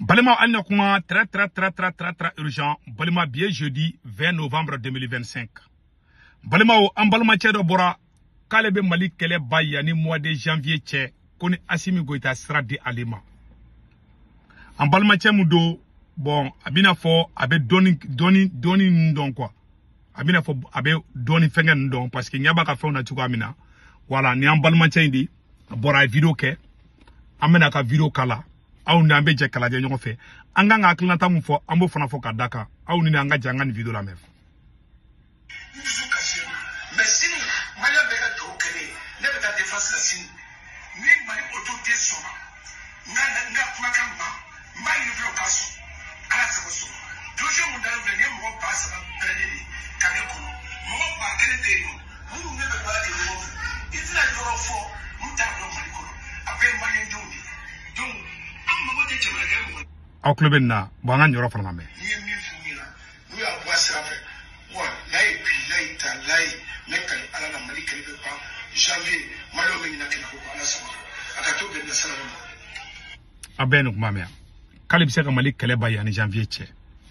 Balima an na kuma très très très très très très urgent. Balima bi ye jeudi 20 novembre 2025. Balimaw, an balimacɛ dɔ bɔra k'ale bɛ Mali kɛlɛ ba yanni mois de janvier cɛ, ko ni Assimi Goïta sira di ale ma. An balimacɛ mun don, bon, a bɛna fɔ a bɛ dɔɔni dɔɔni dɔɔni ninnu dɔn quoi. A bɛna fɔ a bɛ dɔɔni fɛngɛ ninnu dɔn parce que ɲɛ b'a ka fɛnw na cogoya min na. Voilà, ni an balimacɛ in de a bɔra, a ye vidéo kɛ. An bɛna ka vidéo kala. Aw ni an bɛ jɛ k'a lajɛ ɲɔgɔn fɛ. An kan ka hakilinata mun fɔ, an b'o fana fɔ ka da kan. Aw ni an ka jɛ an ka nin vidéo lamɛn. N dusu kasilen don, mais sini Malien bɛɛ ka dugawu kɛ ne ye. Ne bɛ taa défense la sini. Ni Mali autorité sɔnna n ka kumakan ma, n b'a ɲini fɛnɛ u k'a sɔn. Ala sago sɔn. Dossier mun dalen filɛ nin ye, mɔgɔ 3000 pɛrɛnnen de ka ne kɔnɔ. Mɔgɔ 1000 bɛ yen nɔ minnu ne bɛ baara kɛ ɲɔgɔn fɛ. I tɛna yɔrɔ fɔ mun t'a dɔn Mali kɔnɔ. A bɛɛ ye Malien denw de ye. Donc an mago tɛ jamana kɛ mɔgɔ. Aw tulo bɛ nin na, bon, an ka nin yɔrɔ fana lamɛn. N'i ye min f'u ɲɛna, n'u y'a bɔ a sira fɛ, walayi, bilayi, talayi, ne kali Ala la, Mali kɛlɛ bɛ ban janvier. Maliyɛnw bɛ ɲinɛ kɛlɛ ko kɔ. Ala sago, a ka to bɛn na sira ma. A bɛɛ ye nin kuma mɛn, k'ale bɛ se ka Mali kɛlɛ ban yanni janvier cɛ.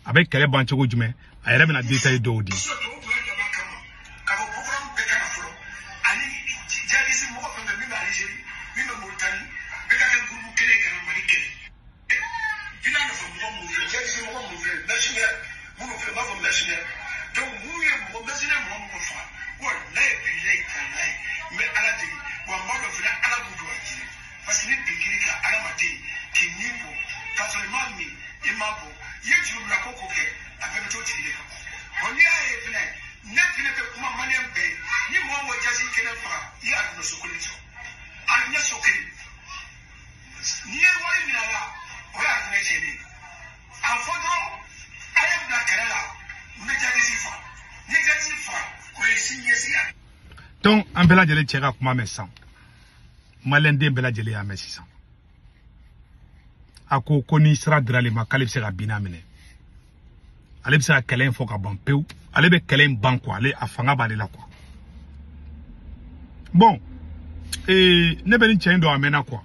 A bɛ kɛlɛ ban cogo jumɛn? A yɛrɛ bɛna détail dɔw di. Sinon tubabu kun y'a dama kama k'a fɔ programme bɛɛ ka na fɔlɔ, ani jihadiste mɔgɔ fɛn fɛn min bɛ Algérie, min bɛ Mauritanie, bɛɛ ka kɛ groupe kelen ye ka na Mali kɛlɛ. Villa nɔfɛ mɔgɔ minnu filɛ, jihadiste mɔgɔ minnu filɛ, mercenaire minnu filɛ, n b'a fɔ mercenaire. Donc minnu ye mɔgɔ mercenaire, mɔgɔ mɔgɔ faga, walayi, bilayi, talayi, n bɛ Ala deli wa n b'a dɔn fana Ala b'u don a ji, parce que ni bin kiri ka adamaden k'i ni bɔ k'a sɔrɔ i m'a min, i m'a bɔ, i ye juru bila ko kɛ, a bɛɛ bɛ t'o tigi de kan. Bon, n'i y'a ye fɛnɛ, ne fɛnɛ bɛ kuma Malien bɛɛ ye, ni mɔgɔ mɔgɔ jasi kelen faga, i ye arijinɛ so kelen sɔrɔ, arijinɛ so kelen. N'i ye wari minɛ a la, o ye arijinɛ tiɲɛnen ye. A fɔ dɔrɔn a ye bila kɛlɛ la, n bɛ jadisi faga. N'i ye jadisi faga, o ye sini ɲɛsigi ye. Donc an bɛɛ lajɛlen cɛ ka kuma mɛn sisan, Malien den bɛɛ lajɛlen y'a mɛn sisan. A ko ko ni sira dira ale ma, k'ale bɛ se ka binna minɛ, ale bɛ se ka kɛlɛ in fɔ ka ban pewu, ale bɛ kɛlɛ in ban quoi, ale a fanga b'ale la quoi. Bon, ne bɛ nin cɛ in dɔn a mɛnna quoi.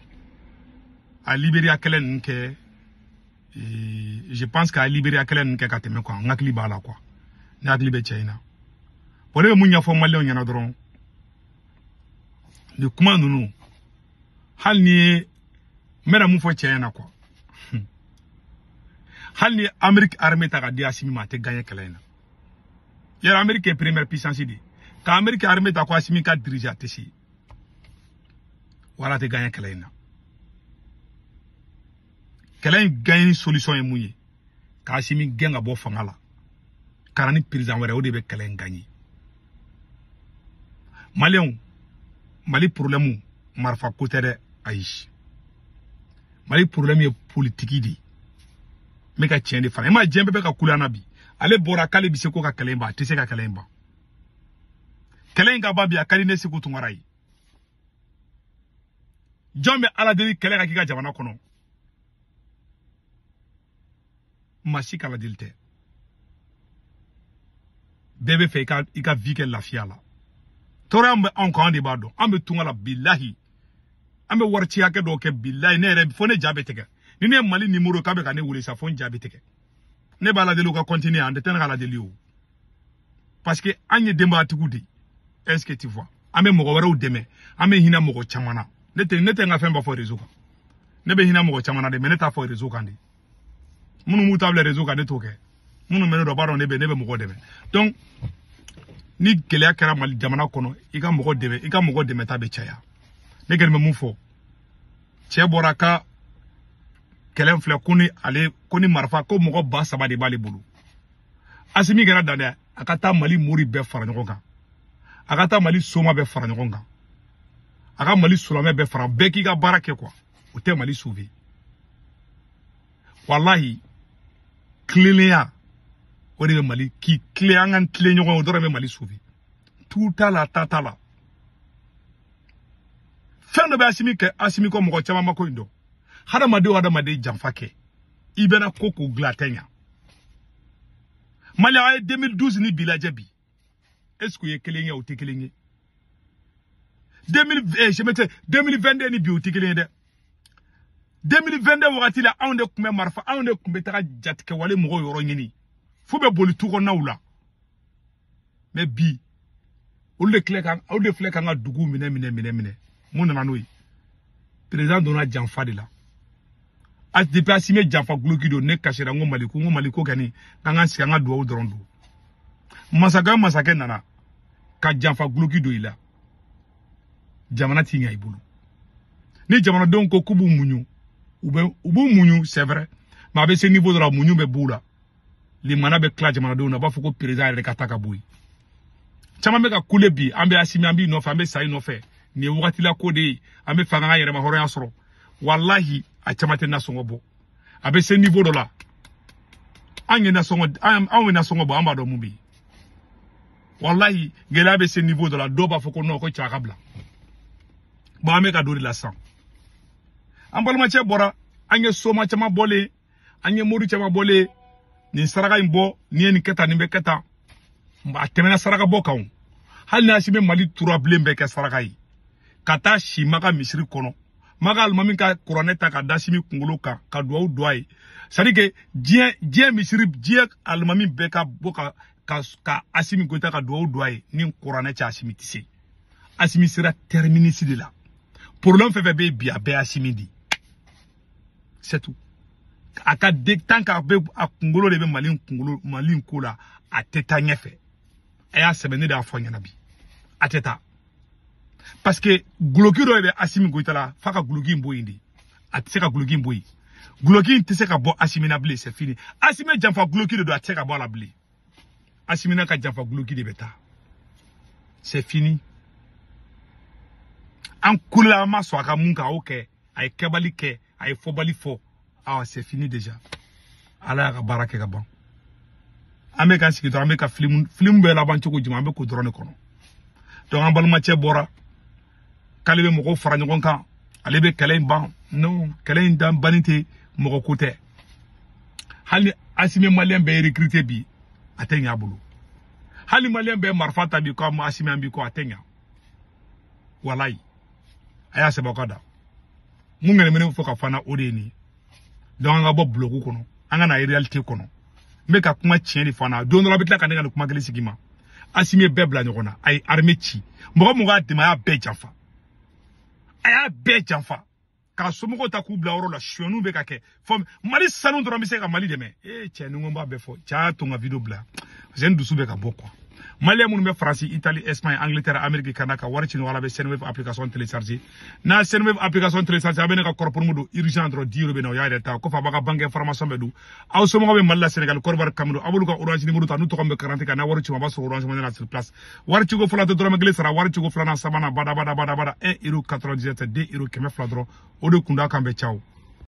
A Libéria kɛlɛ ninnu kɛ, je pense qu'a Libéria kɛlɛ ninnu kɛ ka tɛmɛ quoi, n hakili b'a la quoi, ne hakili bɛ cɛ in na. Bon, ne bɛ mun ɲɛfɔ Maliyɛnw ɲɛna dɔrɔn, nin kuma ninnu, hali ni ye n bɛna mun fɔ cɛ ɲɛna quoi, hali ni Amérique armée ta ka di Assimi ma, a tɛ gagner kɛlɛ in na. Yɛrɛ Amérique ye première puissance de ye, ka Amérique armée ta ko Assimi ka diriger, a tɛ se wala, a tɛ gagner kɛlɛ in na. Kɛlɛ in gagner solution ye mun ye? Ka Assimi gɛn ka bɔ fanga la ka na ni président wɛrɛ, o de bɛ kɛlɛ in gagner. Maliyɛnw, Mali problème marifa ko tɛ dɛ, ayi, Mali problème ye politique de ye. N bɛ ka tiɲɛ de fana, i ma diɲɛ bɛɛ bɛ ka kule an na bi. Ale bɔra k'ale bɛ se ko ka kɛlɛ in ban, a tɛ se ka kɛlɛ in ban. Kɛlɛ in ka ban bi, a ka di ne Sekou Tounkara ye. Jɔn bɛ Ala deli kɛlɛ ka k'i ka jamana kɔnɔ? Maa si k'Ala deli tɛ. Bɛɛ bɛ fɛ i ka vie kɛ lafiya la. Tɔɔrɔya min bɛ anw kan, an de b'a dɔn. An bɛ tunga la, bilahi, an bɛ wari ci hakɛ dɔw kɛ, bilahi, ne yɛrɛ fo ne ja bɛ tigɛ. Ni ne ye Mali numéro k'a bɛ ka ne wele sa, fo n ja bɛ tigɛ. Ne b'a ladeli u ka continuer, an tɛ ne ka ladeli o, parce que an ye denbayatigiw de ye. Est-ce que tu vois? An bɛ mɔgɔ wɛrɛw dɛmɛ, an bɛ hinɛ mɔgɔ caman na. Ne tɛ n ka fɛn bɛɛ fɔ réseau kan. Ne bɛ hinɛ mɔgɔ caman na de, mais ne t'a fɔ réseau kan de. Minnu b'u ta bila réseau kan, ne t'o kɛ. Minnu bɛ ne dɔn, b'a dɔn ne bɛ mɔgɔ dɛmɛ. Donc ni gɛlɛya kɛra Mali jamana kɔnɔ, i ka mɔgɔ dɛmɛ, i ka mɔgɔ dɛmɛ ta bɛ caya. Ne kɛlen bɛ mun fɔ? Cɛ bɔra ka kɛlɛ filɛ, ko ni ale ko ni marifa ko mɔgɔ 3000 de b'ale bolo. Assimi kɛra dan dɛ, a ka taa Mali mori bɛɛ fara ɲɔgɔn kan, a ka taa Mali soma bɛɛ fara ɲɔgɔn kan, a ka Mali silamɛ bɛɛ fara, bɛɛ k'i ka baara kɛ quoi, o tɛ Mali sauver. Walahi, tilennenya o de bɛ Mali k'i tilen, an ka tilen ɲɔgɔn ye, o dɔrɔn bɛ Mali sauver. Tu t'a la, ta t'a la. Fɛn dɔ bɛ Assimi kɛ, Assimi kɔ mɔgɔ caman ma ko in dɔn. Hadamaden o hadamaden janfa kɛ, i bɛna ko k'o dilan, a tɛ ɲa. Mali a ye 2012 ni bi lajɛ bi, est ce que u ye kelen ye? O tɛ kelen ye. 2000, je me 2022 ni bi, o tɛ kelen ye dɛ. 2022 wagati la anw de tun bɛ marifa, anw de tun bɛ taga jatigɛwale mɔgɔw yɔrɔ ɲini f'u bɛ boli tu kɔnɔnaw la. Mais bi olu de filɛ k'an ka dugu minɛ minɛ minɛ minɛ. Mun nana n'o ye? Président donna janfa de la. Depuis Assimi janfa guloki don, ne kasira n ko Mali ko, n ko Mali ko kɔni k'an k'an sigi an ka duwawu dɔrɔn don. Masakɛ nana ka janfa guloki don i la, jamana t'i ɲɛ i bolo. Ni jamanadenw ko k'u b'u muɲu, u b'u muɲu, c'est vrai, mais a bɛ se niveau dɔ la, muɲu bɛ b'u la, limana bɛ tila jamanadenw na, u b'a fɔ ko président yɛrɛ ka taa ka bɔ yen. Caman bɛ ka kule bi, an bɛ Assimi, an b'i nɔfɛ, an bɛ sa i nɔfɛ, nin ye wagati la ko de ye, an bɛ fɛ an k'an yɛrɛma hɔrɔnya sɔrɔ. Walahi a caman tɛ nasɔngɔ bɔ. A bɛ se niveau dɔ la, an ye nasɔngɔ, anw ye nasɔngɔ bɔ, an b'a dɔn mun bɛ yen. Walahi gɛlɛya bɛ se niveau dɔ la, dɔw b'a fɔ ko non, ko cɛ a ka bila. Bon, an bɛ ka don de la sisan. An balimacɛ bɔra, an ye soma caman bɔlen, an ye mori caman bɔlen, nin saraka in bɔ, n'i ye nin kɛ tan, nin bɛ kɛ tan. A tɛmɛna saraka bɔ kan o. Hali ni Assimi Mali tura bilen bɛɛ kɛ saraka ye, ka taa si Maka misiri kɔnɔ, Maka alimami ka kuranɛ ta ka da Assimi kunkolo kan ka duwawu don a ye. C'est à dire que diɲɛ misiri, diɲɛ alimami bɛɛ ka bɔ ka Assimi Goïta ka duwawu don a ye, ni kuranɛ cɛ Assimi tɛ se. Assimi sera terminus de la. Problème fɛn fɛn bɛ yen bi, a bɛɛ Assimi di. C'est tout. A ka tant qu'a bɛ a kunkolo de bɛ Mali kunkolo, Mali ko la, a tɛ taa ɲɛfɛ. A y'a sɛbɛn, ne de y'a fɔ ɲɛna bi, a tɛ taa. Parce que guloki dɔ de bɛ Assimi Goïta la, f'a ka guloki in bɔ yen de. A tɛ se ka guloki in bɔ yen. Guloki in tɛ se ka bɔ Assimi na bilen, c'est fini. Assimi janfa guloki de don, a tɛ se ka bɔ a la bilen. Assimi n'a ka janfa guloki de bɛ taa. C'est fini. An kulela, an ma sɔn a ka mun kɛ, a y'o kɛ. A ye kɛbali kɛ, a ye fɔbali fɔ. Ah, c'est fini déjà. Ala y'a ka baara kɛ ka ban. An bɛ k'an sigi dɔrɔn, an bɛ ka film bɛɛ laban cogo jumɛn, an bɛ k'o dɔrɔn de kɔnɔ. Donc an balimacɛ bɔra k'ale bɛ mɔgɔw fara ɲɔgɔn kan, ale bɛ kɛlɛ in ban. Non, kɛlɛ in dan banni tɛ mɔgɔ ko tɛ. Hali ni Assimi malien bɛɛ recruter bi, a tɛ ɲɛ a bolo. Hali malien bɛɛ marifa ta bi ko Assimi an bi ko, a tɛ ɲɛ. Walayi, a y'a sɛbɛn ka da. Mun kɔni bɛ ne fɔ ka fana, o de ye nin ye. Donc an ka bɔ buloku kɔnɔ, an ka na réalité kɔnɔ. N bɛ ka kuma tiɲɛ de fana. Don dɔ la a bɛ tila ka ne ka nin kuma kelen sigi ma. Assimi ye bɛɛ bila ɲɔgɔn na, a ye armée ci. Mɔgɔ mɔgɔ y'a dɛmɛ, a y'a bɛɛ janfa. A y'a bɛɛ janfa. K'a somɔgɔw ta k'u bila yɔrɔ la, sonyaniw bɛ ka kɛ. Fɔ Mali sanu dɔrɔn bɛ se ka Mali dɛmɛ. Ee cɛ, ni n ko n b'a bɛɛ fɔ, cɛ y'a to n ka vidéo bila. Parce que n dusu bɛ ka bɔ quoi. Malien minnu bɛ Faransi, Italie, Espagne, Angleterre, Amérique, Canada ka wari ci ɲɔgɔn la, bɛ Sendwave application télécharger. N'a Sendwave application télécharger, a bɛ ne ka code promo don urgent dɔrɔn 10 euros bɛ na, o y'a yɛrɛ ta. Kɔfɛ a b'a ka banque information bɛɛ don. Aw somɔgɔw bɛ Mali la, Sénégal, Côte d'Ivoire, Cameroun, a b'olu ka Orange numéro ta, n'u tɔgɔ min bɛ carte kan, n'a wari ci ma, a b'a sɔrɔ Orange Money na sur place. Wari ciko fɔlɔ tɛ dɔrɔmɛ kelen sara, wari ciko filanan, sabanan, bada bada bada bada, 1 euro 97, 2 euro 200 dɔrɔn. O de kun da kan bɛ ciao.